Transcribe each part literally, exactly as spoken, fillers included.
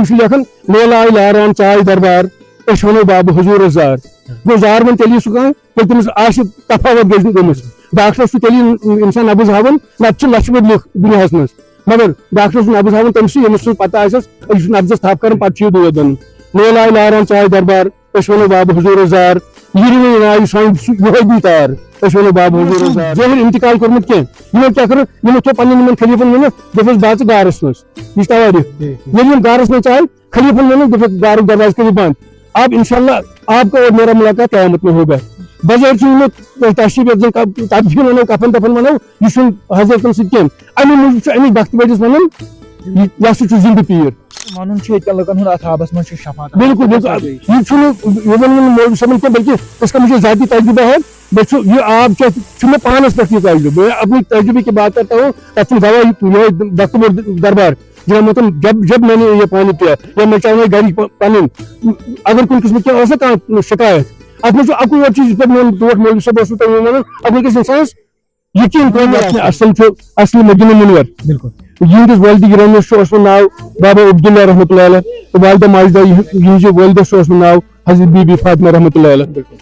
یہِ چھُ لیکھان، لولہٕ آے لاران ژاے دربار، أسۍ وَنو بابہٕ حضوٗرس زار۔ گوٚو زار وۄنۍ تیٚلی سُہ کانٛہہ، ییٚلہِ تٔمِس آسہِ تفاوت گٔژھ نہٕ گٔمٕژ۔ ڈاکٹرس چھُ تیٚلی اِنسان نبض ہاوان، نتہٕ چھِ لچھِ بٔدۍ لُکھ دُنیاہس منٛز۔ مگر ڈاکٹرس چھُ نبض ہاوان تٔمِس، ییٚمِس چھُنہٕ پتہ آسٮ۪س، أمِس چھُ نبضس تھپھ کران، پتہٕ چھُ یہِ دود بنان۔ لولہٕ آے لاران ژاے دربار، أسۍ وَنو بابہٕ حضوٗرس زار۔ یہِ رِوٕنۍ آیہِ سانہِ سُہ یِہوٚے دی تار، أسۍ وَنو بابہٕ حضوٗرس زار۔ ظٲہِر انتقال کوٚرمُت کینٛہہ۔ یِمو کیٛاہ کٔر؟ یِمو تھوٚو پننٮ۪ن یِمن خلیٖفن ؤنِتھ، دوٚپُس، "بہٕ اژٕ غارس منٛز، یہِ چھِ توٲریٖخ۔" ییٚلہِ یِم غارس منٛز ژاے، خلیٖفن ووٚنُکھ، دوٚپُکھ، "غارُک دروازٕ کٔرِو بنٛد۔ اب انشاءاللہ آپ کا اور میرا ملاقات قیامت میں ہوگا۔" بظٲہِر چھُ یِمو تشریٖف یَتھ زَن تب-، تدفیٖن وَنو، کفن دفن وَنو، یہِ چھُنہٕ حضرتن سۭتۍ کینٛہہ۔ اَمہِ موٗجوٗب چھُ أمِس بخت بٔڑِس وَنان، یہِ، یہِ ہسا چھُ زِندٕ پیٖر۔ وَنُن چھُ ییٚتہِ کٮ۪ن لُکن ہُنٛد اَتھ آبَس منٛز چھُ شفاعت۔ بِلکُل، بِلکُل۔ یہِ چھُنہٕ یہِ ووٚن نہٕ مولوی صٲبن کینٛہہ، بلکہِ اس کا مجھے ذاتی تجربہ ہے۔ بہٕ چھُ، یہِ آب چٮ۪تھ چھُ مےٚ پانَس پٮ۪ٹھ یہِ تجربہٕ۔ میں اپنی تجربے کی بات کرتا ہوں، تَتھ چھُنہٕ دوا یہِ، یِہوٚے بخت بٔڑ دربار۔ جناب محترم، جب، جب میں نے یہ پانی پیا، یا میں چاہوں گا گھر ہی پ-، پنٕنۍ، اگر کُنہِ قٕسمٕچ کینٛہہ ٲس نہ کانٛہہ شکایت، اَتھ منٛز چھُ اَکُے یوت چیٖز، یِتھ پٲٹھۍ میون برونٛٹھ مولوی صٲب اوسوُ تۄہہِ ووٚنمُت، اگر أکِس اِنسانَس یقین کٲمِل آسہِ۔ اصل چھُ، اصل مدینہ منور۔ بِلکُل۔ یِہنٛدِس والدِ گرامیس چھُ اوسمُت ناو بابا عبداللہ رحمتہ اللہ علیہ، تہٕ والدہ ماجدہ یِہ-، یِہنٛزِ والدہ چھُ اوسمُت ناو حضرت بی بی فاطمہ رحمتہ اللہ علیہ۔ بِلکُل۔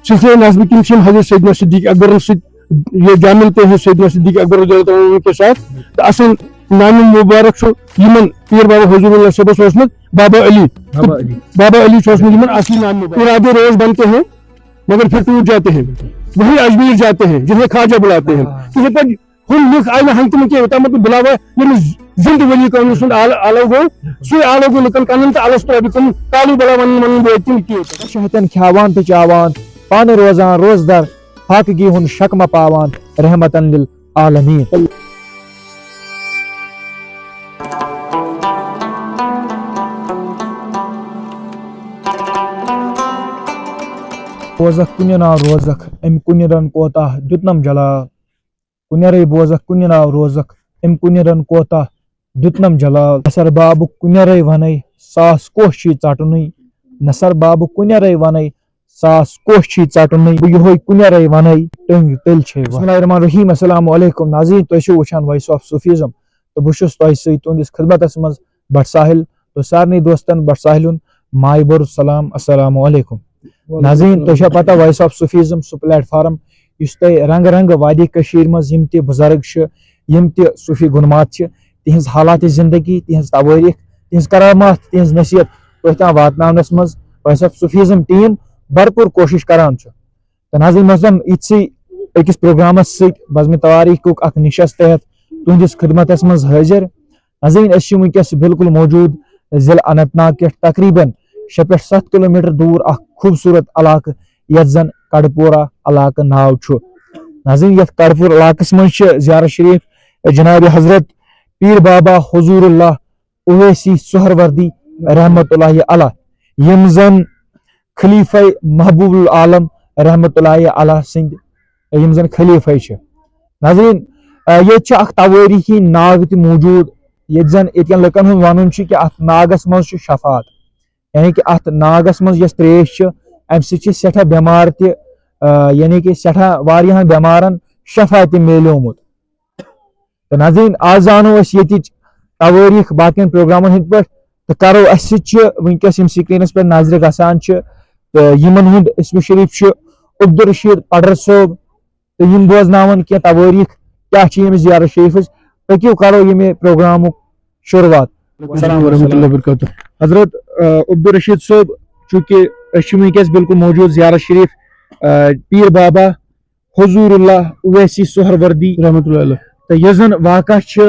سلسلہ نسب کِنۍ چھِ یِم حضرت سیدنا صدیق اکبرن سۭتۍ، یہِ جامع تہِ حضرت سیدنا صدیق اکبر رضی اللہ تعالیٰ عنہ کے ساتھ۔ تہٕ اصل نام مبارک چھُ یِمن پیر بابا حضور اللہ صٲبس اوسمُت بابا علی۔ بابا علی۔ بابا علی چھُ اوسمُت یِمن اصلی نام مبارک۔ ارادے روز بنتے ہیں، مگر پھر ٹوٹ جاتے ہیں، وہی اجمیر جاتے ہیں جنہیں خواجہ بلاتے ہیں۔ ہاں۔ تِتھے پٲٹھۍ ہُم لُکھ آیہِ نہٕ ہنٛگتہٕ منٛگتہٕ یوٚتام مطلب بُلاوان، ییٚمِس زِندٕ ؤلی کٲمِل سُنٛد آل-، آلو گوٚو، سُے آلو گوٚو لُکن کَنَن تہٕ الس ربکم، قالوا بلی ونن، ونن وٲتۍ تِم تہِ یوٚت۔ شہتن کھیاوان تہٕ چاوان، پانہٕ روزان روزدر، فاقگی ہُنٛد شک مہ پاوان، رحمتن للعالمین۔ روزکھ کُنہِ نا روزکھ، أمۍ کُنہِ رن کوتاہ دیُتنم جلال۔ کُنٮ۪رے بوزکھ، کُنہِ ناو روزکھ، أمۍ کُنٮ۪رن کوتاہ دیُتنم جلال۔ نثر بابُک کُنٮ۪رے ونے، ساس کوہ چھی ژٹنُے۔ نثر بابُک کُنٮ۪رے ونے، ساس کوہ چھی ژٹنُے۔ بہٕ یِہوٚے کُنٮ۪رے ونے، ٹٔنٛگۍ تیٚلہِ چھے وَتھ۔ بسم اللہ الرحمن الرحیم، السلام علیکم ناظرین، تُہۍ چھِو وٕچھان Voice of Sufism تہٕ بہٕ چھُس تۄہہِ سۭتۍ تُہنٛدِس خدمتس منٛز بٹ ساحل۔ تہٕ سارنٕے دوستن بٹ ساحلُن مایہِ بوٚر سلام، السلام علیکم۔ وعلیکم ناظرین، السلام۔ تۄہہِ چھا پتہ Voice of Sufism سُہ platform یُس تۄہہِ رنگہٕ رنگہٕ وادی کٔشیٖرِ منٛز یِم تہِ بُزرگ چھِ، یِم تہِ صوٗفی گُنمات چھِ، تِہنٛز حالات زندگی، تِہنٛز توٲریٖخ، تِہنٛز کرامات، تِہنٛز نصیحت تۄہہِ تام واتناونس منٛز Voice of Sufism team بھرپوٗر کوٗشش کران چھُ۔ تہٕ ناظرین محترم، یِتھسٕے أکِس پروگرامس سۭتۍ بزمِ توٲریٖخُک اکھ نِشس تحت تُہنٛدِس خدمتس منٛز حٲضِر۔ ناظرین، أسۍ چھِ وٕنکیٚس بالکل موجود ضلع اننت ناگ کٮ۪ٹھ تقریباً شےٚ پٮ۪ٹھ ستھ کلوٗمیٹر دوٗر اکھ خوٗبصوٗرت علاقہٕ، یتھ زن کڑپورہ علاقہٕ ناو چھُ۔ ناظرین، یتھ کڑپور علاقس منٛز چھِ زیارت شریف جناب حضرت پیر بابا حضور اللہ اویسی سہروردی رحمت اللہ علیہ، یِم زن خلیفہ محبوب العالم رحمت اللہ علیہ سٕنٛدۍ، یِم زن خلیفہ چھِ۔ ناظرین، آ، ییٚتہِ چھِ اکھ توٲریٖخی ناگ تہِ موجود، ییٚتہِ زن ییٚتہِ کٮ۪ن لُکن ہُنٛد ونُن چھُ کہِ اتھ ناگس منٛز چھُ شفاعت، یعنی کہِ اتھ ناگس منٛز یۄس تریش چھِ، امہِ سۭتۍ چھِ سٮ۪ٹھاہ بٮ۪مار تہِ، آ، یعنی کہِ سٮ۪ٹھاہ واریاہن بٮ۪مارن شفا تہِ میلیومُت۔ تہٕ ناظرین، آز زانو أسۍ ییٚتِچ توٲریٖخ باقین پروگرامن ہٕنٛدۍ پٲٹھۍ، تہٕ کرو، اسہِ سۭتۍ چھِ وٕنکیٚس یِم screenس پٮ۪ٹھ نظرِ گژھان چھِ، تہٕ یِمن ہُنٛد اسمِ شریف چھُ عبدالرشید پڈر صٲب، تہٕ یِم بوزناون کینٛہہ توٲریٖخ کیٛاہ چھِ ییٚمہِ زیارت شریفٕچ۔ پٔکِو کرو ییٚمہِ پروگرامُک شروٗعات۔ السلام ورحمۃ اللہ وبرکاتہ۔ حضرت، آ، عبدالرشید صٲب، چونکہ أسۍ چھِ وٕنکیٚس بالکل موجود زیارت شریف، آ، پیر بابا حضور اللہ اویسی سہروردی رحمۃ اللہ علیہ۔ تہٕ یۄس زن واقعہ چھِ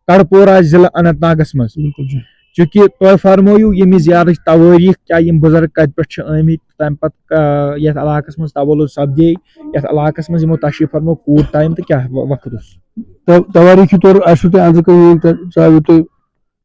کڑپورہ ضلع اننت ناگس منٛز۔ بالکل جی۔ چونکہ تۄہہِ فرمٲیِو ییٚمہِ زیارتٕچ توٲریٖخ، کیٛاہ یِم بُزرگ کتہِ پٮ۪ٹھ چھِ آمٕتۍ، تمہِ پتہٕ، آ، یتھ علاقس منٛز تولُد سپدے، یتھ علاقس منٛز یِمو تشریٖف فرمو کوٗت ٹایم تہٕ کیٛاہ و-، وقت اوس؟ تو-، توٲریٖخی طور آسِوٕ تۄہہِ اندر کُنہِ، تۄہہِ ژاوٕ تُہۍ،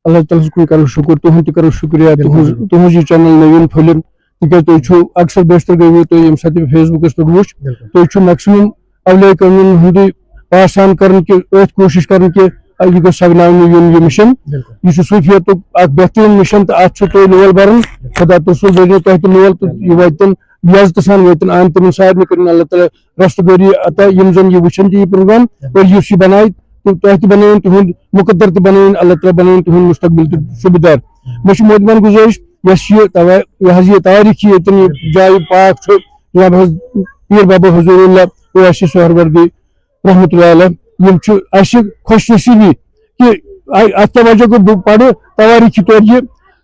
اللہ تعالیٰ ہس کُن کرو شُکر، تُہُنٛد تہِ کرو شُکریہ، بِلکُل، تُہُنٛز، بِلکُل۔ تُہُنٛز یہِ channel نٔویٖن پھٔلِن، تِکیٛازِ تُہۍ چھِو اکثر بیشتر گٔیوٕ تُہۍ ییٚمہِ ساتہٕ تہِ Facebookس پٮ۪ٹھ وُچھ، بِلکُل۔ تُہۍ چھِو maximum اولیاء کرامن ہُنٛدُے پاس آن کران کہِ أتھۍ کوٗشِش کران کہِ یہِ گوٚژھ سپدناونہٕ یُن یہِ مِشن۔ بِلکُل۔ یہِ چھُ صوٗفیتُک اکھ بہتریٖن مِشن تہٕ اتھ چھُ تُہۍ لول بران۔ خدا تہٕ رسول بٔرِنو تۄہہِ تہِ لول تہٕ یہِ واتہِ تِم عزتہٕ سان وٲتِن آن تِمن سارنٕے کٔرِن اللہ تعالیٰ رستہٕ گٲری عطا، یِم زن یہِ وٕچھن تہِ یہِ پروگرام اور یُس یہِ بنایہِ، تہٕ تۄہہِ تہِ بنٲوِن تُہُنٛد مُقدر، تہِ بنٲوِن اللہ تعالیٰ، بنٲوِن تُہُنٛد مستقبل تہِ شوٗبِدار۔ مےٚ چھِ مودمان گُزٲرِش، یۄس یہِ توا-، یہِ حظ یہِ توٲریٖخ چھِ ییٚتٮ۪ن، یہِ جایہِ پاک چھُ، جناب حض-، پیٖر بابا حضور اللہ اویسی سہروردی رحمتہ اللہ علیہ، یِم چھِ اَسہِ خۄش نصیٖبی کہِ اَ-، اَتھ کیٛاہ وجہ گوٚو، بہٕ پَرٕ توٲریٖخی طور یہِ،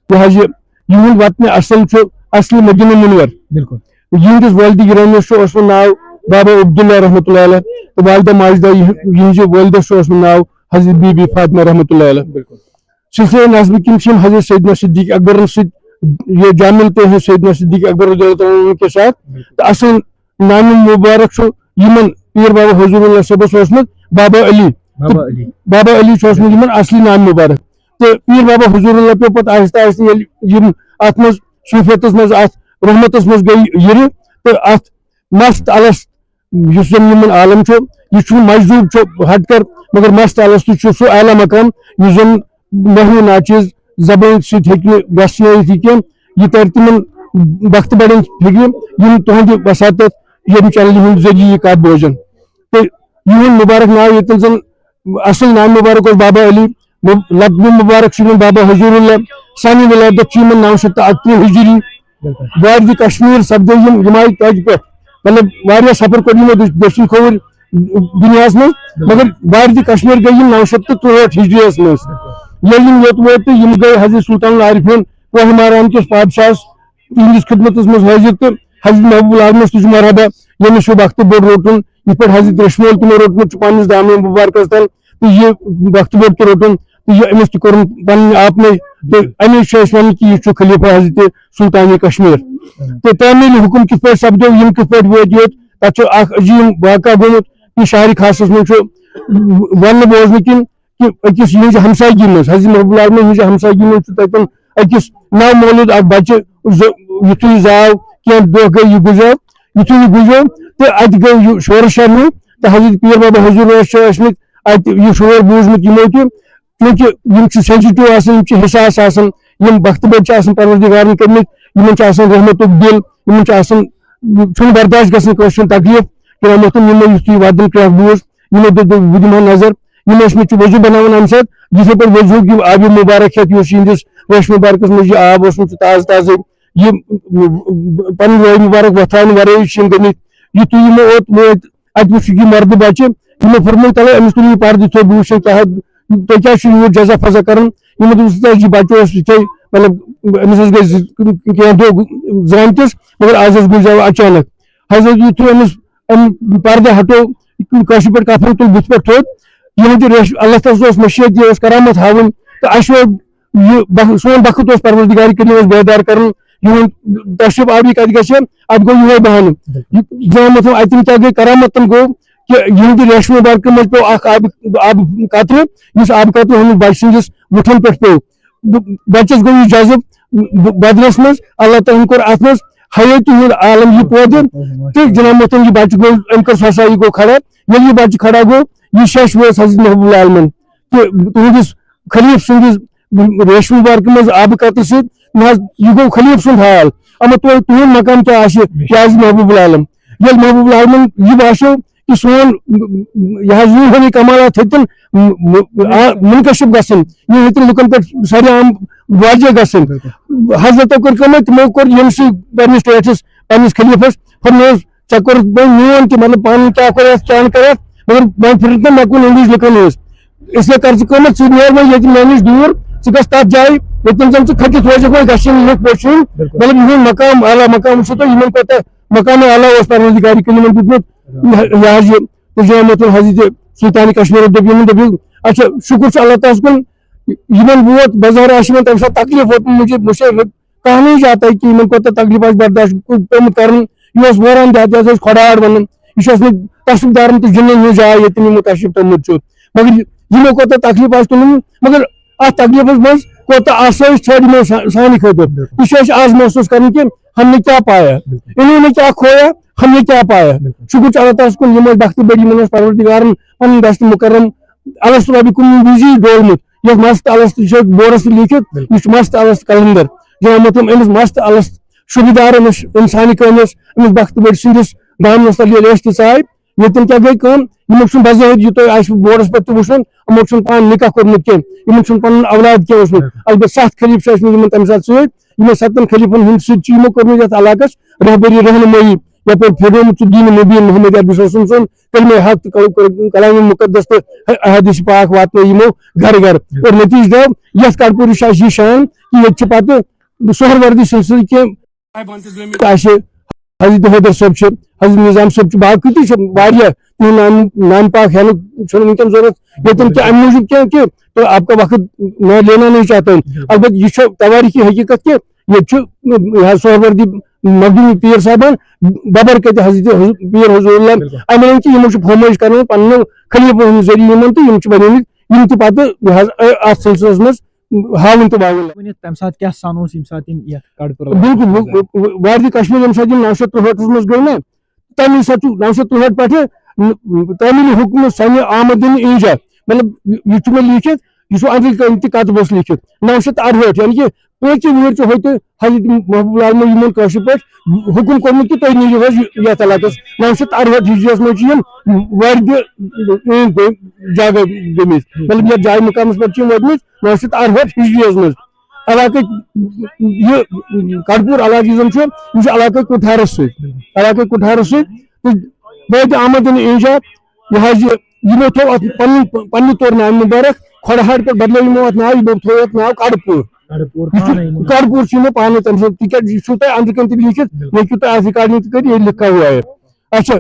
یہِ حظ یہِ، یِہُنٛد وطنِ اصل چھُ اصلی مدینہ منور۔ بِلکُل۔ یِہنٛدِس والدِ گرامیس چھُ اوسمُت ناو بابا عبداللہ رحمتہ اللہ علیہ، تہٕ والدہ ماجدہ یہِ-، یِہنٛزِ والدس چھُ اوسمُت ناو حضرت بی بی فاطمہ رحمتہ اللہ علیہ۔ بِلکُل۔ سلسلہ نسب کِنۍ چھِ یِم حضرت سیدنا صدیق اکبرن سۭتۍ، یہِ جامع تہِ ہے سیدنا صدیق اکبر رضی اللہ تعالیٰ عنہ کے ساتھ، بِلکُل۔ تہٕ اصل ناوِ مُبارک چھُ یِمن پیٖر بابا حضور اللہ صٲبس اوسمُت بابا علی۔ بابا علی۔ بابا علی چھُ اوسمُت یِمن اصلی ناوِ مُبارک۔ تہٕ پیٖر بابا حضور اللہ پیوٚو پتہٕ آہستہ آہستہ، ییٚلہِ یِم اتھ منٛز صوٗفیتس منٛز، اتھ رحمتس منٛز گٔے یِرِ، تہٕ اتھ مست الس یُس زن یِمن عالم چھُ، یہِ چھُنہٕ مجذوب چھُ ہٹ کر، مگر مست الس تہِ چھُ سُہ اعلیٰ مقام یُس زن محو ناچیز زبٲنۍ سۭتۍ ہیٚکہِ نہٕ وٮ۪ژھنٲیِتھ یہِ کینٛہہ۔ یہِ ترِ تِمن بختہٕ بڑٮ۪ن فِکرِ، یِم تُہنٛدِ وساطت ییٚمہِ چینلہِ ہُنٛد ذٔریعہٕ یہِ کتھ بوزن۔ تہٕ یِہُنٛد مُبارک ناو ییٚتٮ۪ن زن اصل ناو مُبارک اوس بابا علی، مُب-، لقب مُبارک چھُ یِمن بابا حضور اللہ۔ سانہِ ولادت چھِ یِمن نو شیٚتھ تہٕ اکترٕہ ہجری۔ بِلکُل۔ وارِ کشمیر سپدے یِم، یِم آیہِ تَتہِ پٮ۪ٹھ، مطلب، واریاہ سفر کوٚر یِمو دٔچھ-، دٔچھُن کھووُر دُنیاہَس منٛز، بِلکُل۔ مگر وارِ کشمیر گٔے یِم نو شیٚتھ تہٕ تُرٛہٲٹھ ہجریَس منٛز۔ ییٚلہِ یِم یوٚت وٲتۍ تہٕ یِم گٔے حضرت سلطان العارفین کوہ ماران کِس پادشاہَس تِہنٛدِس خدمتس منٛز حٲضِر، تہٕ حضرت محبوب العالمس تُج مرحبا، ییٚمِس یہِ وقتہٕ بوٚڑ روٚٹُن، یِتھ پٲٹھۍ حضرت ریشمول تِمو روٚٹمُت چھُ پننِس دامن مبارکس تل، تہٕ یہِ وقتہٕ بوٚڑ تہِ روٚٹُن، تہٕ یہِ أمِس تہِ کوٚرُن پنٕنۍ آپنٕے۔ تہٕ اَمے چھُ أسۍ وَنان کہِ یہِ چھُ خلیفہ حضرت سلطان کشمیر۔ تہٕ تعمیل حکم کِتھ پٲٹھۍ سپدیو، یِم کِتھ پٲٹھۍ وٲتۍ یوت، تَتھ چھُ اکھ عظیٖم واقعہ گوٚمُت، یہِ شاعرِ خاصس منٛز چھُ وننہٕ بوزنہٕ کِنۍ کہِ أکِس یِہٕنٛزِ ہمسایگی منٛز، حضرت محبوب العالمین ہٕنٛزِ ہمسایگی منٛز چھُ تَتٮ۪ن أکِس نو مولود اکھ بچہٕ ز-، یُتھُے یہِ زاو، کینٛہہ دۄہ گٔے یہِ گُزریو، یُتھُے یہِ گُزریو تہٕ اَتہِ گوٚو یہِ شورٕ شرنہٕ تہٕ حضرت پیٖر بابا حضور ٲسۍ چھِ ٲسمٕتۍ اَتہِ یہِ شور بوٗزمُت یِمو تہِ، چوٗنٛکہِ یِم چھِ سینسٹیو آسان، یِم چھِ حساس آسان، یِم بختہٕ بٔڑۍ چھِ آسان پروردگارن کٔرمٕتۍ، یِمن چھِ آسان رحمتُک دِل، یِمن چھِ آسان، چھُنہٕ برداش گژھان کٲنٛسہِ ہُنٛد تکلیف۔ یِمو مۄتھُن یِمو یُتھُے وۄدُن کرٛٮ۪کھ بوٗز، یِمو دوٚپ، دوٚپ، بہٕ دِمہٕ ہا نظر۔ یِم ٲسۍ مٕتۍ چھِ وضوٗ بناوان اَمہِ ساتہٕ، یِتھَے پٲٹھۍ وضوٗ کہِ آبِ مُبارک ہٮ۪تھ، یُس یِہِنٛدِس ریشہِ مُبارکَس منٛز یہِ آب اوسمُت، سُہ تازٕ تازٕ۔ یہِ پَنٕنۍ وٲے مُبارک وۄتھراونہٕ ورٲیی چھِ یِم گٔمٕتۍ۔ یُتھُے یِمو اوت وٲتۍ، اَتہِ وُچھُکھ یہِ مردٕ بَچہٕ، یِمو فرموو، "تَلے أمِس تُلِو یہِ پردٕ تھوٚد، بہٕ وٕچھَن کیٛاہ، تُہۍ کیٛازِ چھِو یوٗت جزا فضا کَران؟" یِمو دوٚپُس، "تۄہہِ یہِ بَچہٕ اوس یِتھَے، مطلب، أمِس حظ گٔے زٕ، کینٛہہ دۄہ زامتِس، مگر آز حظ گُزریو اچانک۔" حضرت یُتھُے أمِس أمۍ پردٕ ہٹو، کٲشِر پٲٹھۍ کفن تُل بُتھِ پٮ۪ٹھ تھوٚد۔ یِہُنٛد یہِ ریش-، اللہ تعالیٰ ہَس اوس مشیت، یہِ اوس کرامت ہاوٕنۍ۔ تہٕ اَسہِ ووٚن، یہِ بخ-، سون بخت اوس پروردگار کریٖمَس بیدار کرُن۔ یِہُنٛد تشریف آوری کَتہِ گژھِ، اَتھ گوٚو یِہوٚے بہانہٕ۔ یہِ زامُت ہُہ اَتٮ۪ن کیٛاہ گٔے کرامت تِم گوٚو کہِ یِہُنٛد یہِ ریشمہِ مُبارکہٕ منٛز پیوٚو اَکھ آبہٕ، آبہٕ قطرٕ، یُس آبہٕ قطرٕ ہُمِس بَچہِ سٕنٛدِس وُٹھَن پٮ۪ٹھ پیوٚو۔ بہٕ، بَچَس گوٚو یہِ جذب، بہٕ، بدنَس منٛز، اللہ تعالیٰ ہَن کوٚر اَتھ منٛز حیٲتی ہُنٛد عالم یہِ پٲدٕ، تہٕ جناب محترم یہِ بَچہٕ گوٚو، أمۍ کٔر سۄ سا یہِ گوٚو کھڑا۔ ییٚلہِ یہِ بَچہٕ کھڑا گوٚو، یہِ شٮ۪ش وٲژ حضرت محبوب العالمین تہٕ تُہٕنٛدِس خلیٖف سٕنٛدِس ریشمہِ مُبارکہِ منٛز آبہٕ قطرٕ سۭتۍ۔ نہ حظ، یہِ گوٚو خلیٖف سُنٛد حال۔ اما تُہۍ، تُہُنٛد مقام کیٛاہ آسہِ، یہِ حضرت محبوب العالم؟ ییٚلہِ محبوب العالمین یہِ باسیو، کہِ سون، یہِ حظ، یِہُنٛد ہمیں کمالات ہیٚتن، م-، م-، آ، منکشف گژھن، یِم ہیٚتن لُکن پٮ۪ٹھ سرِ عام واضح گژھن۔ بِلکُل۔ حضرتو کٔر کٲم، تِمو کوٚر ییٚمہِ سۭتۍ پننِس ٹٲٹھِس، پننِس خلیفس فرمٲیُس، "ژےٚ کوٚرُتھ وۄنۍ میون تہِ، مطلب، پانہٕ کیٛاہ کوٚر یتھ، کیٛاہ نہٕ کوٚر یتھ، مگر وۄنۍ پھِرِتھ نہٕ مےٚ کُن اِنگلِش لُکن ہٕنٛز۔ اس لیے کر ژٕ کٲم، ژٕ نیر وۄنۍ ییٚتہِ مےٚ نِش دوٗر، ژٕ گژھ تتھ جایہِ، ییٚتٮ۪ن زن ژٕ کھٔٹِتھ روزکھ وۄنۍ، گژھِ نہٕ لُکھ وٕچھُن۔" بِلکُل۔ مطلب، یِہُنٛد مقام اعلیٰ مقام وٕچھِو تُہۍ، یِمن کوٗتاہ مقام اعلیٰ اوس پروردگار کریٖمن دیُتمُت۔ یہِ حظ یہِ تہٕ جامعہ حضرت سلطان کشمیر دوٚپ یِمن، دوٚپُکھ، اچھا، شُکُر چھُ اللہ تعالیٰ ہَس کُن، یِمن ووت بظاہر آسہِ یِمن تَمہِ ساتہٕ تکلیف ووتمُت، مجھے، مجھے کہاں نہیں جاتا ہے کہ یِمن کوٗتاہ تکلیف آسہِ برداشت پیوٚمُت کرُن۔ یہِ اوس ووران دیہات، یَتھ أسۍ کھۄڈاڑ وَنان، یہِ چھُ ٲسمٕتۍ تشریف دارن تہٕ جِنن ہٕنٛز جاے، ییٚتٮ۪ن یِمو تشریف تھوٚومُت چھُ۔ مگر یہِ، یِمو کوٗتاہ تکلیف آسہِ تُلمُت، مگر اتھ تکلیفس منٛز کوٗتاہ آسٲیش ژھٲج یِمو سا-، سانہِ خٲطرٕ۔ بِلکُل۔ یہِ چھُ اَسہِ آز محسوٗس کرُن کہِ ہم نے کیا پایا، بِلکُل۔ انہوں نے کیا کھویا، ہم نے کیا پایا۔ بِلکُل۔ شُکُر چھُ اللہ تعالیٰ ہَس کُن، یِم ٲسۍ بختہٕ بٔڑۍ، یِمن اوس پروردگارن پنُن دست مُکرم الست ربِ کُن وِزی ڈولمُت، یَتھ مست الست چھُ بورس تہِ لیٖکھِتھ، بِلکُل۔ یہِ چھُ مست الست کلندر۔ جناب محترم، أمِس مست الست شُبہٕ دار أمِس اِنسانہِ کٲنِس، أمِس بختہٕ بٔڑۍ سٕنٛدِس دامنس تل ییٚلہِ أسۍ تہِ ژاے، ییٚتٮ۪ن کیٛاہ گٔے کٲم؟ یِمو چھُنہٕ بظٲہِر، یہِ تۄہہِ آسہِ بورڈس پٮ۪ٹھ تہِ وٕچھُن، یِمو چھُنہٕ پانہٕ نِکاح کوٚرمُت کینٛہہ، یِمن چھُنہٕ پنُن اولاد کینٛہہ اوسمُت۔ البتہ ستھ خلیٖفہٕ چھِ ٲسمٕتۍ یِمن تمہِ ساتہٕ سۭتۍ، یِمن ستن خلیٖفن ہٕنٛدۍ سۭتۍ چھِ یِمو کٔرمٕژ یتھ علاقس رہبری، رہنمٲیی، یپٲرۍ پھیرنومُت چھُ دین مبین محمد عربی صلی اللہ علیہ وسلم سُنٛد کلمہ حق تہٕ کل-، کل-، کلام مقدس تہٕ ح-، احادیث پاک واتنٲے یِمو گرٕ گرٕ۔ اور نتیجہ درٛاو یتھ کڑپوٗرِس چھِ اَسہِ یہِ شان کہِ ییٚتہِ چھِ پتہٕ سہروردی سلسلہٕ کینٛہہ آسہِ، حضرت حیدر صٲب چھِ، حضرت نظام صٲب چھِ، باقٕے تہِ چھِ واریاہ، تِہُنٛد نام، نام پاک ہٮ۪نُک چھُنہٕ وٕنکیٚن ضروٗرت ییٚتٮ۪ن کہِ اَمہِ موٗجوٗب کینٛہہ کہِ تہٕ آپ کا وقت میں لینا نہیں چاہتا ہوں۔ البتہ یہِ چھُ توٲریٖخی حقیٖقت کہِ ییٚتہِ چھُ، یہِ حظ، سہروردی مخدوٗمی پیٖر صٲبَن ببرکت حضرت حض-، پیٖر حضور اللہ، بِلکُل۔ اَمہِ رٔنٛگۍ کہِ یِمو چھُ فومٲیِش کَرنٲومٕژ پنٛنیو خلیٖفہٕ ہٕنٛدِ ذٔریعہٕ یِمَن تہٕ یِم چھِ بَنیمٕتۍ یِم تہِ پَتہٕ، یہِ حظ، اَتھ سلسلس منٛز ہاوُن تہٕ باوُن۔ ؤنِتھ تَمہِ ساتہٕ کیٛاہ سَن اوس ییٚمہِ ساتہٕ یِم یَتھ کَڑپوٗر علاقَس بِلکُل، منٛز آے؟ وارِ کشمیر ییٚمہِ ساتہٕ یِم نَو شیٚتھ ترٛہٲٹھَس منٛز گٔے نا، تَمی ساتہٕ چھُ نَو شیٚتھ ترٛہٲٹھ پٮ۪ٹھٕ، م، تعمیٖلی حُکمہٕ سنہِ آمدنی اینجا، مطلب، یہِ، یہِ چھُ مےٚ لیٖکھِتھ، یہِ چھُ أنٛدرٕ کَنہِ تہِ کَتہٕ بوٚس لیٖکھِتھ، نَو شیٚتھ تہٕ اَرہٲٹھ، یعنی کہِ پٲنٛژِ وُہٕرۍ چھُ ہوٚتہِ حضرت محبوب العالمو یِمَن کٲشِر پٲٹھۍ حُکُم کوٚرمُت کہِ تُہۍ نیٖرِو حظ یہِ، یَتھ علاقَس۔ نَو شیٚتھ تہٕ اَرہٲٹھ ہِجرِیَس منٛز چھِ یِم وارِ دِ أنٛدۍ پٔکۍ جگہ گٔمٕتۍ، مطلب، یَتھ جایہِ مُقامَس پٮ۪ٹھ چھِ یِم وٲتمٕتۍ، نَو شیٚتھ تہٕ اَرہٲٹھ ہِجرِیَس منٛز۔ علاقٕچ یہِ کڑپوٗر علاقہٕ یُس زن چھُ، یہِ چھُ علاقے کُٹھارس سۭتۍ، علاقے کُٹھارس سۭتۍ۔ تہٕ بٲتِ آمدنی اینجا، یہِ حظ یہِ، یِمو تھوٚو اتھ پنُن، پننہِ طور ناو مُبارک، کھۄڈہاٹ پٮ۪ٹھ بدلٲو یِمو اتھ ناو، یِمو تھوٚو اتھ ناو کڑپوٗر۔ کڑپوٗر یہِ چھُ، پانے یِمو۔ کڑپوٗر چھُ یِمو پانے تمہِ ساتہٕ، تِکیازِ یہِ چھُو تۄہہِ أنٛدرٕ کَنہِ تہِ لیٖکھِتھ، بِلکُل۔ یہِ ہیٚکِو تُہۍ اتھ recording تہِ کٔرِتھ، ییٚلہِ لکھا ہوا ہے۔ اچھا،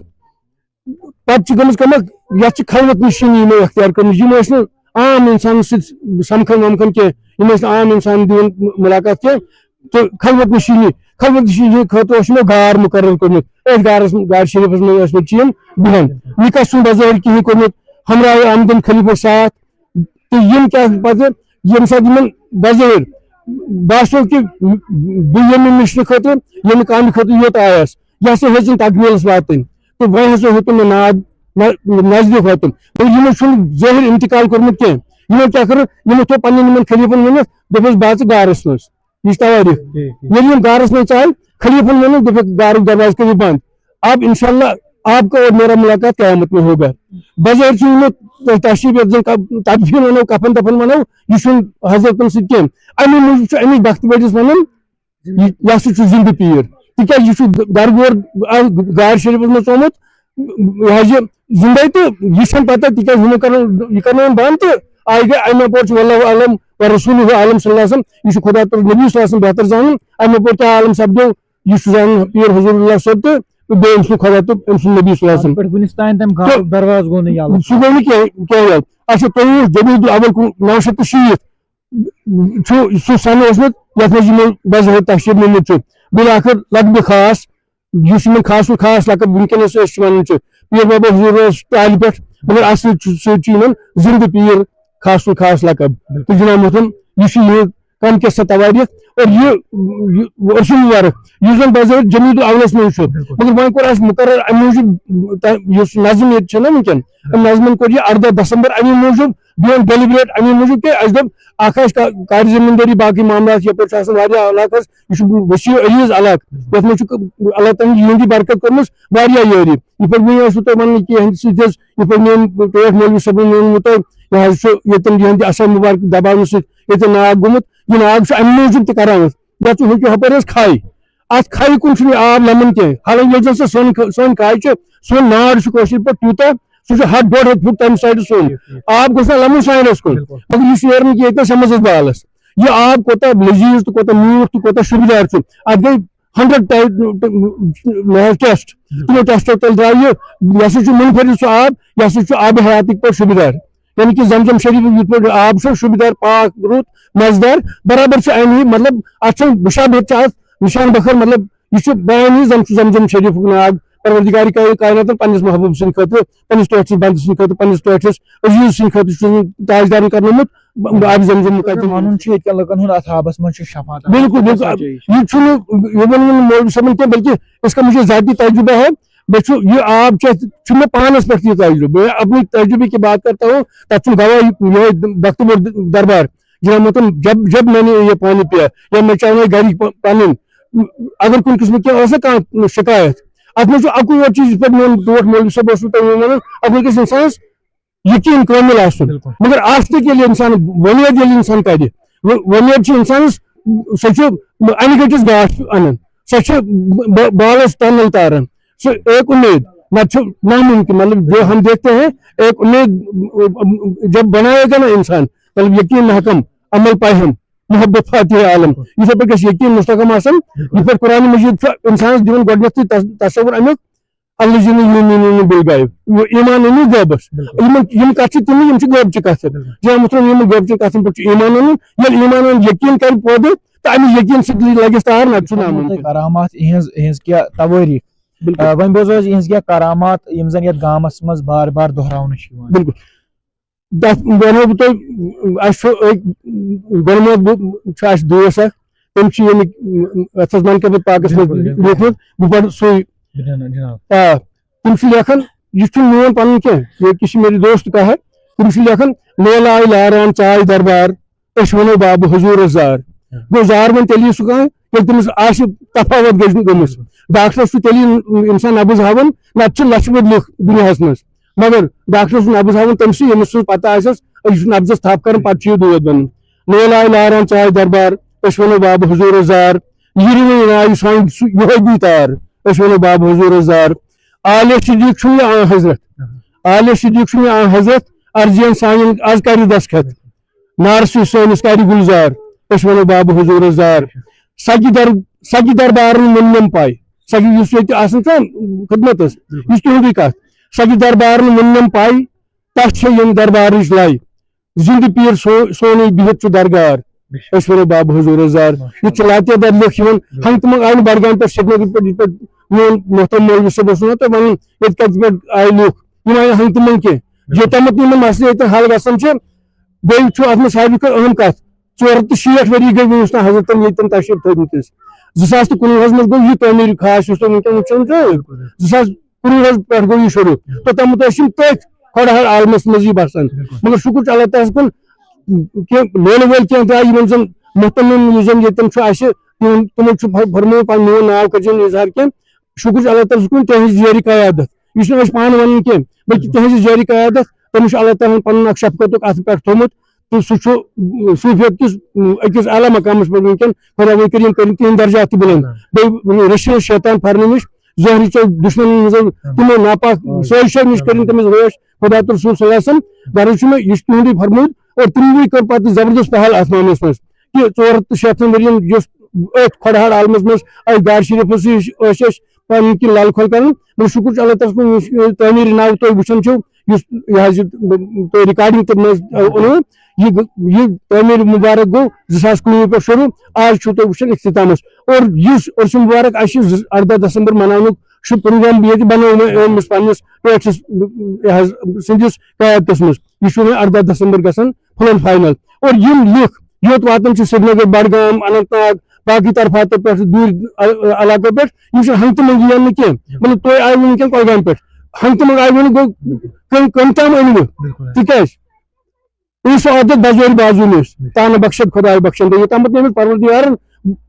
پتہٕ چھِ گٔمٕژ کٲم، یتھ چھِ خلوت نشیٖنی یِمو اختیار کٔرمٕژ، یِم ٲسۍ نہٕ عام انسانس سۭتۍ سمکھان ومکھان کینٛہہ، یِم ٲسۍ نہٕ عام انسان دِوان مُلاقات کینٛہہ، تہٕ خلوت نشیٖنی، خلوت نشیٖنی ہٕنٛدِ خٲطرٕ اوس یِمو غار مُقرر کوٚرمُت۔ أتھۍ غارس، غار شریفس منٛز ٲسۍ مٕتۍ چھِ یِم بِہان۔ نِکاح چھُنہٕ بظٲہر کِہیٖنۍ کوٚرمُت، ہمراہ آمدن خلیفہ ساتھ، تہٕ یِم کیٛاہ پَتہٕ، ییٚمہِ ساتہٕ یِمن بظٲہر باسیو کہِ بہٕ ییٚمہِ مِشنہٕ خٲطرٕ، ییٚمہِ کامہِ خٲطرٕ یوت آیس، یہِ ہسا ہیٚژٕن تکمیٖلس واتٕنۍ۔ تہٕ وۄنۍ ہسا ہیوٚتُن مےٚ ناد نہ-، نزدیٖک واتُن۔ مگر یِمو چھُنہٕ ظٲہِر اِنتِقال کوٚرمُت کینٛہہ۔ یِمو کیٛاہ کٔر؟ یِمو تھوٚو پننٮ۪ن یِمن خلیٖفن ؤنِتھ، دوٚپُس، "بہٕ اژٕ گارس منٛز۔" یہِ چھِ توٲریٖخ۔ ٹھیٖک، ٹھیٖک۔ ییٚلہِ یِم گارس منٛز ژاے، خلیٖفن ووٚنُن، دوٚپُکھ، "گارُک دروازٕ کٔرِو بنٛد۔ اب انشاءاللہ آپ کا اور میرا ملاقات قیامت میں ہوگا۔" بظٲہِر چھُ یِمو تۄہہِ تشریٖف یَتھ زَن ک-، تدفیٖن وَنو، کفن دفن وَنو، یہِ چھُنہٕ حضرتن سۭتۍ کینٛہہ۔ اَمی موٗجوٗب چھُ أمِس بخت بٔڑِس وَنان، یہِ، یہِ ہسا چھُ زِندٕ پیٖر۔ تِکیٛازِ یہِ چھُ درگور، آ، غار شریٖفَس منٛز ژومُت، یہِ حظ یہِ زِندَے تہٕ یہِ چھَنہٕ پَتہ، تِکیٛازِ ہُمو کَرُن، یہِ کَرنٲوٕن بنٛد تہٕ آیہِ گٔے اَمہِ اَپور چھُ واللہ عالم و رسولہ عالم صلی اللہ علیہ وسلم، یہِ چھُ خۄدا تہٕ نبی صلی اللہ علیہ وسلم بہتر زانُن، اَمہِ اَپور کیٛاہ عالم سَپدیو۔ یہِ چھُ زانان پیٖر حضور اللہ صٲب تہٕ بیٚیہِ أمۍ سُنٛد خۄدا تہٕ أمۍ سُنٛد نبی صلی اللہ علیہ وسلم۔ اَتھ پٮ۪ٹھ وُنِس تام تَمہِ گامُک تہٕ دروازٕ گوٚو نہٕ یَلہٕ۔ سُہ گوٚو نہٕ کینٛہہ، کینٛہہ یَلہٕ۔ اچھا، تُہۍ وٕچھ جدید الاول کُن نَو شیٚتھ تہٕ شیٖتھ چھُ سُہ سَنہٕ اوسمُت، یَتھ منٛز یِمو بظٲہِر تشریٖف نِمُت چھُ۔ بالآخر لقبِ خاص، یُس یِمَن خاص الخاص لقب وٕنکیٚنَس أسۍ چھِ وَنان چھِ، پیٖر بابا حضور اوس ٹالہِ پٮ۪ٹھ، مگر اَصٕل چھُ، سۭتۍ چھُ یِمَن زِندٕ پیٖر خاص الخاص لقب۔ تہٕ جناب محترم، یہِ چھُ یِہُنٛد کم کیسہ توٲریخ اور یہِ، یہِ رسول مبارک یُس زن بظٲہر جمید الاولس منٛز چھُ، بِلکُل۔ مگر وۄنۍ کوٚر اَسہِ مُقرر اَمہِ موٗجوٗب، تہ-، یُس نظم ییٚتہِ چھےٚ نہ وٕنکیٚن، اَمہِ نظمن کوٚر یہِ اَرداہ دسمبر اَمی موٗجوٗب، بیٚیہِ deliberate اَمی موٗجوٗب کہِ اَسہِ دوٚپ اَکھ آسہِ کا-، کارِ زٔمیٖندٲری، باقٕے معاملات یَپٲرۍ چھُ آسان واریاہ علاقس، یہِ چھُ وسیع عریٖض علاقہٕ، یَتھ منٛز چھُ اللہ تعالیٰ ہن یِہُنٛد یہِ برکت کٔرمٕژ واریاہ یٲری۔ یِتھ پٲٹھۍ وۄنۍ ٲسوٕ تۄہہِ وَنان کہِ یِہنٛدِ سۭتۍ حظ، یِتھ پٲٹھۍ میون ٹٲٹھۍ مولوی صٲبن ووٚنمُت تۄہہِ، یہِ حظ چھُ ییٚتٮ۪ن یِہنٛدِ اَصل مُبارک دباونہٕ سۭتۍ ییٚتٮ۪ن ناگ گوٚمُت، یہِ ناگ چھُ اَمہِ موٗجوٗب تہِ کران، یَتھ چھُ ہیٚکہِ ہُپٲرۍ حظ کھاے۔ اَتھ کھاے کُن چھُنہٕ یہِ آب لَمان کینٛہہ۔ حالانکہِ ییٚلہِ زَن سۄ سٲنۍ کھ-، سٲنۍ کھاے چھِ، سون ناڈ چھُ کٲشِر پٲٹھۍ تیوٗتاہ، سُہ چھُ ہَتھ ڈۄڈ ہَتھ فُٹ تَمہِ سایڈٕ سون۔ ٹھیٖک، ٹھیٖک۔ آب گوٚژھ نہ لَمُن ساحلَس کُن۔ بِلکُل۔ مگر یُس یورٕ نہٕ ییٚتہِ نَس ہٮ۪مَس أسۍ بالَس۔ یہِ آب کوٗتاہ لذیٖذ تہٕ کوٗتاہ شوٗبِدار چھُ۔ اَتھ گٔے ہنڈرڈ ٹیسٹ۔ تِمو ٹیسٹو تَل درٛاو یہِ، یہِ ہسا چھُ منفرد سُہ آب، یہِ ہسا چھُ آبِ حیاتٕکۍ پٲٹھۍ شوٗبِدار۔ یعنی کہِ زمزم شریٖفُک یِتھ پٲٹھۍ آب چھُ شوٗبِدار، پاک، رُت، مَزٕدار، برابر چھُ اَمی، مطلب، اَتھ چھُنہٕ مُشابہت چھِ اَتھ نِشان بخٲر، مطلب، یہِ چھُ بیان یہِ زَن چھُ زمزم شریٖفُک ناگ، پروردگار کائے-، کائناتَن پنٛنِس محبوٗب سٕنٛدِ خٲطرٕ، پنٛنِس ٹٲٹھِس بنٛدٕ سٕنٛدِ خٲطرٕ، پنٛنِس ٹٲٹھِس عزیٖز سٕنٛدِ خٲطرٕ چھُ تاجدارَن کرنومُت ب-، آبِ زمزم مقدم۔ وَنُن چھُ ییٚتہِ کٮ۪ن لُکَن ہُنٛد اَتھ آبَس منٛز چھُ شفاعت آسان۔ بِلکُل، بِلکُل۔ سۄ چیٖز چھِ۔ یہِ چھُنہٕ، یہِ ووٚن نہٕ مولوی صٲبَن کینٛہہ، بلکہِ اس کا مجھے ذاتی تجربہ ہے۔ بہٕ چھُ، یہِ آب چھُ اَسہِ، چھُ مےٚ پانَس پٮ۪ٹھ یہِ تجربہٕ۔ میں اپنی تجربے کی بات کرتا ہوں، تَتھ چھُنہٕ گواہ یِہوٚے بختہٕ ووٚر دربار۔ جناب محترم، جب، جب میں نے یہ پانی پیا، یا میں چاہوں گا گھر ہی پ-، پانی، اگر کُنہِ قٕسمُک کینٛہہ اوس نہ کانٛہہ شکایت، اتھ منٛز چھُ اکُے یوت چیٖز، یِتھ پٲٹھۍ میون ٹوٹھ مولوی صٲب اوسمُت تۄہہِ ووٚنمُت، اتھ منٛز گژھِ انسانس یقین کٲمل آسُن۔ بِلکُل۔ مگر آستہٕ ییٚلہِ انسان، وۄمید ییٚلہِ انسان کرِ، وۄ-، وۄمید چھِ انسانس، سۄ چھِ انہِ گٔٹِس گاش انان، سۄ چھِ ب-، بالس تنل تاران، سۄ ایک امید، نتہٕ چھُ ناممکن۔ مطلب، جو ہم دیکھتے ہیں، ایک امید، جب بنائے گا نا انسان، مطلب، یقین محکم، عمل پہم، محبت فاتح عالم، یِتھے پٲٹھۍ گژھِ یقین مستحکم آسُن۔ یِتھ پٲٹھۍ قرآن مجید چھُ انسانس دِوان گۄڈٕنیتھٕے تص-، تصور امیُک، الذین یؤمنون بالغیب، یہِ ایمان أنِو غٲبس۔ بِلکُل۔ یِمن، یِم کتھ چھِ تِم، یِم چھِ غٲبچہِ کتھٕ۔ بِلکُل۔ جناب محترم، یِمن غٲبچہِ کتھن پٮ۪ٹھ چھُ ایمان اَنُن۔ ییٚلہِ ایمان اَنُن، یقین کرِ پٲدٕ، تہٕ اَمہِ یقین سۭتۍ لگٮ۪س تار، نتہٕ چھُ ناممکن۔ کرامات یِہنٛز، یِہنٛز کیٛاہ توٲریٖخ؟ بِلکُل۔ آ، وۄنۍ بوزو أسۍ یِہنٛز کیٛاہ کرامات، یِم زن یتھ گامس منٛز بار بار دۄہراونہٕ چھِ یِوان۔ بِلکُل۔ تَتھ وَنہو بہٕ تۄہہِ، اَسہِ چھُ أکۍ، گۄڈٕنیتھ بہٕ، چھُ اَسہِ دوس اکھ، تٔمۍ چھُ ییٚمہِ، یَتھ حظ من کہِ بات پاکَس منٛز بِلکُل، بِلکُل۔ لیوٗکھمُت، بہٕ پَرٕ سُے۔ جِناب، جِناب۔ آ، تِم چھِ لیکھان، یہِ چھُنہٕ میون پَنُن کینٛہہ، یہ کسی میرے دوست کا ہے، تِم چھِ لیکھان، لولہٕ آیہِ لاران ژاے دربار، أسۍ وَنو بابہٕ حضوٗرس زار۔ ہاں۔ گوٚو زار وۄنۍ تیٚلی سُہ کانٛہہ، ییٚلہِ تٔمِس آسہِ تفاوت گٔژھ نہٕ گٔمٕژ۔ ڈاکٹرس چھُ تیٚلی انسان نبض ہاوان، نَتہٕ چھِ لَچھِ بٔدۍ لُکھ دُنیاہَس منٛز۔ مگر ڈاکٹر سُنٛد نبض ہاوُن تٔمۍ سٕے، ییٚمِس سٕنٛز پتہ آسٮ۪س، أسۍ چھِ نبضس تھپھ کران، پتہٕ چھُ یہِ دود بنان۔ لول آیہِ لاران ژاے دربار، أسۍ وَنو بابہٕ حضوٗرس زار۔ یِروٕنۍ آیہِ سانہِ سُہ یِہوٚے دی تار، أسۍ وَنو بابہٕ حضوٗرس زار۔ آلہِ صدیٖق چھُنہٕ یہِ آن حضرت، آلہِ صدیٖق چھُنہٕ یہِ آن حضرت، عرضیَن سانٮ۪ن از کرِ دستخط۔ نارسٕے سٲنِس کرِ گُلزار، أسۍ وَنو بابہٕ حضوٗرس زار۔ سگہِ در-، سگہِ دربارن مُننم پاے، سگہِ یُس ییٚتہِ آسان چھُ خدمتس، یُس تُہُنٛدُے کتھ، سگہِ دربارن مُننم پاے، تس چھےٚ ییٚمہِ دربارٕچ لے۔ زِندٕ پیٖر سو-، سونُے بِہِتھ چھُ درگار، أسۍ وَنو بابہٕ حضوٗرس زار۔ یہِ چھُ لاتعداد لُکھ یِوان، ہنٛگہٕ تہٕ منٛگہٕ آیہِ نہٕ بڈگام پٮ۪ٹھ سرینگر پٮ۪ٹھ، یِتھ پٲٹھۍ میون محترم مولوی صٲب اوس وَنان تۄہہِ وَنُن، ییٚتہِ کَتہِ پٮ۪ٹھ آے لُکھ، یِم آیہِ نہٕ ہنٛگہٕ تہٕ منٛگہٕ کینٛہہ۔ یوٚتامَتھ نہٕ یِمَن مسلہٕ ییٚتٮ۪ن حل گژھان چھِ، بیٚیہِ چھُ اَتھ منٛز ساروی کھۄتہٕ اہم کَتھ، ژور ہَتھ تہٕ شیٹھ ؤری گٔے وُنیُس تام حضرتن ییٚتٮ۪ن تشریٖف تھٲومٕتِس۔ زٕ ساس تہٕ کُنوُہَس منٛز گوٚو یہِ تعمیٖر خاص یُس تۄہہِ وٕنکیٚن وٕچھان چھُو۔ زٕ ساس کُنوُہَس پٮ۪ٹھ گوٚو یہِ شروٗع۔ توٚتامَتھ ٲسۍ یِم تٔتھۍ کھۄڈٕ ہر عالمَس منٛز یہِ بَسان۔ مگر شُکُر چھُ اللہ تعالیٰ ہَس کُن، کینٛہہ لولہٕ وٲلۍ کینٛہہ درٛاے، یِمَن زَن مُہتمم، یُس زَن ییٚتٮ۪ن چھُ اَسہِ، تِمَن، تِمَن چھُ فر-، فرمومُت پَنُن میون ناو کَتہِ چھُنہٕ اظہار کینٛہہ۔ شُکُر چھُ اللہ تعالیٰ ہَس کُن، تِہنٛزِ زیرِ قیادت۔ یہِ چھُنہٕ أسۍ پانہٕ وَنان کینٛہہ، بلکہِ تِہنٛزِ زیرِ قیادت، تٔمِس چھُ اللہ تعالیٰ ہَن پَنُن اکھ شفقتُک اَتھٕ پٮ۪ٹھ تھوٚومُت۔ تہٕ سُہ چھُ، م، صوٗفیت کِس، م، أکِس اعلیٰ مقامَس پٮ۪ٹھ وٕنکیٚن۔ خۄداوندِ کریٖم کٔرِن تِہِنٛدۍ درجات تہِ بُلنٛد۔ بیٚیہِ رٔچھِنۍ شیطان پھَرنہٕ نِش، زہرِ چو دُشمنَن ہٕنٛز تِمو ناپاک سٲزِشو نِش کٔرِن تٔمِس رٲچھ۔ خۄدا تہٕ رسول صلی اللہ علیہ وسلم غرض چھُ مےٚ یہِ چھُ تُہُنٛدُے فرموٗد۔ اور تِموٕے کٔر پَتہٕ زبردست پہل اَتھ معاملَس منٛز کہِ ژور ہَتھ تہٕ شیٹھَن ؤرِین یُس أتھۍ کھۄڈہار عالمَس منٛز أتھۍ دارِ شریٖفَس سۭتۍ ٲسۍ أسۍ پَنٕنۍ کِنۍ لَل کھۄل کَران۔ مگر شُکُر چھُ اللہ تعالیٰ ہَس کُن، یُس یہِ تعمیٖر ناو تۄہہِ وٕچھان چھِو، یُس یہِ حظ یہِ تۄہہِ recording تہِ منٛز اوٚنوٕ، یہِ گٔ-، یہِ تعمیٖر مُبارک گوٚو زٕ ساس کُنوُہ پٮ۪ٹھ شروٗع، آز چھُو تُہۍ وٕچھان اختتامَس۔ اور یُس عرس مُبارک اَسہِ چھُ زٕ-، اَرداہ دسمبر مناونُک چھُ program ییٚتہِ بَنومُت أمِس پنٛنِس پیٹھِس، یہِ حظ، سٕنٛدِس قیادتَس منٛز۔ یہِ چھُ وۄنۍ اَرداہ دسمبر گژھان full final۔ اور یِم لُکھ یوٚت واتان چھِ، سرینگر، بڈگام، اننت ناگ، باقٕے طرفاتو پٮ۪ٹھ، دوٗرِ ع-، علاقو پٮ۪ٹھ، یِم چھِ ہنٛگتہٕ منٛگی یِوان نہٕ کینٛہہ۔ مطلب، تُہۍ آیوٕ وٕنکیٚن کۄلگامہِ پٮ۪ٹھ، ہنٛگتہٕ منٛگہٕ آیوٕ نہٕ، گوٚو کٔم، کٔم تام أنوٕ۔ تِکیٛازِ؟ یُس سُہ عادت بزورِ بازو نیس، تانہٕ بخشت خداے بخشن۔ تہٕ یوٚتام پتہٕ أمِس پروردگارن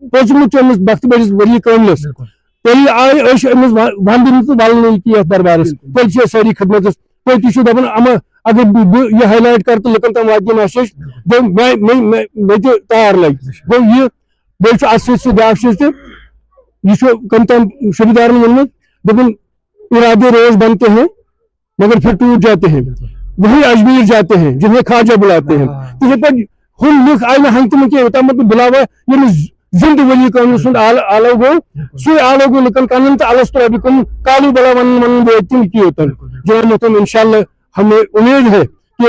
پوٚژمُت چھُ أمِس بخت بٔرِس ؤری کٲملس، تیٚلہِ آے أسۍ أمِس و-، ونٛدنہٕ تہٕ ولنہٕ یہِ یتھ دربارس۔ تیٚلہِ چھِ أسۍ سٲری خدمتس۔ تُہۍ تہِ چھِو دپان، اما، اگر بہٕ، بہٕ یہِ highlight کرٕ تہٕ لُکن تام واتہِ یہِ message، گوٚو مےٚ، مےٚ، مےٚ، مےٚ تہِ تار لگہِ۔ گوٚو یہِ، بیٚیہِ چھُ اتھ سۭتۍ سُہ بیٛاکھ چیٖز تہِ، یہِ چھُ کٔمۍ تام شوٗبدارن ووٚنمُت، دوٚپُن، ارادے روز بنتے ہیں، مگر پھر ٹوٹ جاتے ہیں، وہی اجمیر جاتے ہیں جنہیں خواجہ بلاتے ہیں۔ تِتھے پٲٹھۍ ہُم لُکھ آیہِ نہٕ ہنٛگتہٕ منٛگہٕ کینٛہہ، یوٚتام نہٕ بُلاوا ییٚمِس زِندٕ ؤلی کٲمِل سُنٛد آل-، آلو گوٚو، سُے آلو گوٚو لُکن کنن تہٕ الستُ ربکم قالوا بلی ونن، ونن وٲتۍ تِم یوٚتن۔ جناب محترم، انشاءاللہ ہمیں امید ہے کہ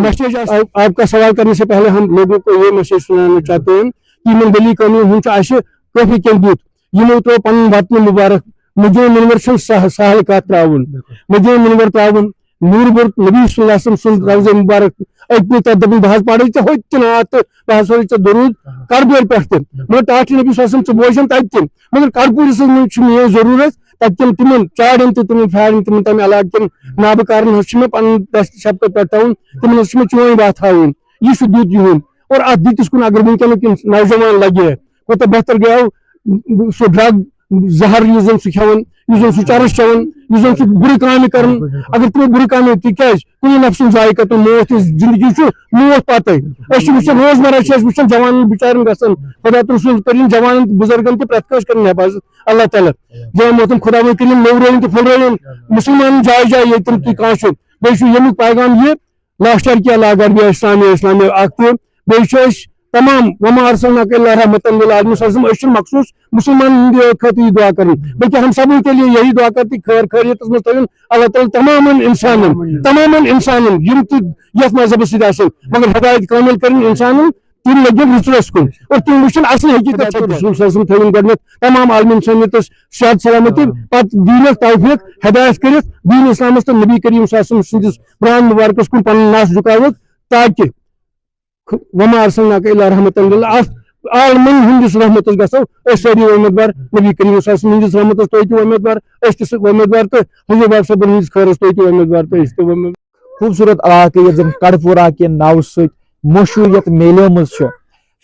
message آس-، آپ، آپ کا سوال کرنے سے پہلے ہم لوگوں کو یہ message سنانا چاہتے ہیں کہ یِمن ؤلی کٲمِلن ہُنٛد چھُ اَسہِ کٲفی کینٛہہ دیُت۔ یِمو ترٛوو پنُن وطن مُبارک۔ مدینہ منور چھُنہٕ سہ-، سہل کتھ ترٛاوُن۔ مدینہ منور ترٛاوُن، نوٗر بوٚر نبی صلی اللہ علیہ وسلم سُنٛد روضہ مُبارک۔ أتۍ پیٚو تَتہِ دوٚپُن، بہٕ حظ پَرٕ ژےٚ ہوٚتہِ تہِ نعت تہٕ بہٕ حظ سوزٕ ژےٚ درود کربوٗر پٮ۪ٹھ تہِ۔ مگر ٹاٹھۍ نبی صلی اللہ علیہ وسلم، ژٕ بوزَن تَتہِ تہِ۔ مگر کربوٗرِس منٛز چھُ میٲنۍ ضروٗرت تَتہِ کٮ۪ن تِمن چاڑٮ۪ن تہٕ تِمن پھیرن، تِمن تَمہِ علاقہٕ کٮ۪ن نابہٕ کارن ہٕنٛز چھِ مےٚ پَنٕنۍ دست شفقت پٮ۪ٹھ تھاوُن، تِمن ہٕنٛز چھِ مےٚ چٲنۍ وَتھ ہاوٕنۍ۔ یہِ چھُ دیُت یِہُنٛد۔ اور اَتھ دِتِس کُن اگر وٕنکیٚنُک یِم نوجوان لگہِ ہے، کوٗتاہ بہتر گٔیو سُہ drug، زہر یُس زَن سُہ کھٮ۪وان، یُس زَن سُہ چرس چٮ۪وان، یُس زَن سُہ بُرٕ کامہِ کران، اگر تِمو بُرٕ کامہِ، تِکیٛازِ کُلُ نفسن ذائقۃ الموت، یُس زندگی چھُ، موت پتَے۔ أسۍ چھِ وٕچھان، روزمرہ چھِ أسۍ وٕچھان، جوانن بِچارٮ۪ن گژھان، خدا تہٕ رسول کٔرِن جوانن تہٕ بُزرگن تہِ پرٛٮ۪تھ کٲنٛسہِ کٔرِن حفاظت اللہ تعالیٰ۔ جوان محترم، خداوند کٔرِن نوٚوراوٕنۍ تہٕ پھُلرٲوٕنۍ مُسلمانن جایہِ جایہِ، ییٚتٮ۪ن تُہۍ کانٛہہ چھُ۔ بیٚیہِ چھُ ییٚمیُک پیغام یہِ، لاسٹ ایئر کیا لاگار بھی اسلام اسلام اکھ تہٕ بیٚیہِ چھُ أسۍ تمام وما ارسلناک الا رحمتن للعالمین صلی اللہ علیہ وسلم، أسۍ چھِنہٕ مخصوٗص مُسلمانن ہٕنٛدِ خٲطرٕ یہِ دعا کران، بلکہ ہم سبوں کے لیے یہی دعا کرتی، خیر خیریتس منٛز تھٲوِن اللہ تعالیٰ تمامن انسانن، تمامن انسانن یِم تہِ یتھ مذہبس سۭتۍ آسن، مگر ہدایت کامل کرن انسانن، تِم لٔگِن رٕژرس کُن اور تِم وٕچھن اصل حقیقت چھِ۔ رسول صلی اللہ علیہ وسلم تھٲوِن گۄڈٕنٮ۪تھ تمام عالمین سمیتس صحت سلامتی، پتہٕ دیٖنس توفیق، ہدایت کٔرِتھ دیٖن اسلامس تہٕ نبی کریم صلی اللہ علیہ وسلم سٕنٛدِس برٛانٛد مُبارکس کُن پنُن نس جُکاوُکھ، تاکہِ وما ارسلناک الا رحمتن للعالمین ہٕنٛدِس رحمتس گژھو أسۍ سٲری وۄمید وار، نبی کریم صلی اللہ علیہ وسلم ہٕنٛدِس رحمتس تُہۍ تہِ وۄمید وار، أسۍ تہِ سُہ وۄمید وار تہٕ حضور پاک صٲبن ہٕنٛدِس خٲرس تُہۍ تہِ وۄمید وار تہٕ أسۍ تہِ وۄمید۔ خوٗبصوٗرت علاقہٕ یَتھ زَن کڑپوٗرہ کہِ ناوٕ سۭتۍ مشہوٗریت میلیمٕژ چھِ،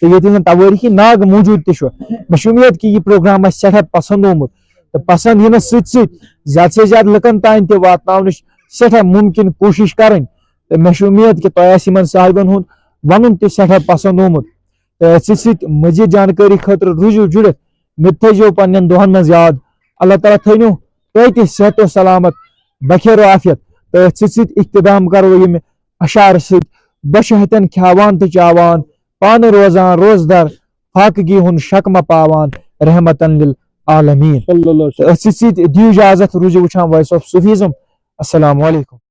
تہٕ ییٚتہِ زَن توٲریٖخی ناگ موٗجوٗد تہِ چھُ۔ مےٚ چھِ اُمید کہِ یہِ پروگرام آسہِ سٮ۪ٹھاہ پسنٛد آمُت، تہٕ پسنٛد یِنَس سۭتۍ سۭتۍ زیادٕ سے زیادٕ لُکن تام تہِ واتناونٕچ سٮ۪ٹھاہ مُمکِن کوٗشِش کرٕنۍ۔ تہٕ مےٚ چھِ اُمید کہِ تۄہہِ آسہِ یِمن صاحبن ہُنٛد وَنُن تہِ سٮ۪ٹھاہ پسنٛد آمُت۔ تہٕ أتھۍ سۭتۍ سۭتۍ مزید جانکٲری خٲطرٕ روٗزِو جُڑِتھ، مےٚ تہِ تھٲیزیو پننٮ۪ن دۄہن منٛز یاد۔ اللہ تعالیٰ تھٲینو تۄہہِ تہِ صحت و سلامت، بخیر و عافیت۔ تہٕ أتھۍ سۭتۍ سۭتۍ اختتام کرو ییٚمہِ اشعار سۭتۍ، بۄچھِ ہتٮ۪ن کھیاوان تہٕ چاوان، پانہٕ روزان روزدر، فاقگی ہُنٛد شک مہ پاوان، رحمتن للعالمین۔ صلی اللہ علیہ وسلم۔ تہٕ أتھۍ سۭتۍ سۭتۍ دِیِو اجازت، روٗزِو وٕچھان Voice of Sufism۔ السلام علیکم۔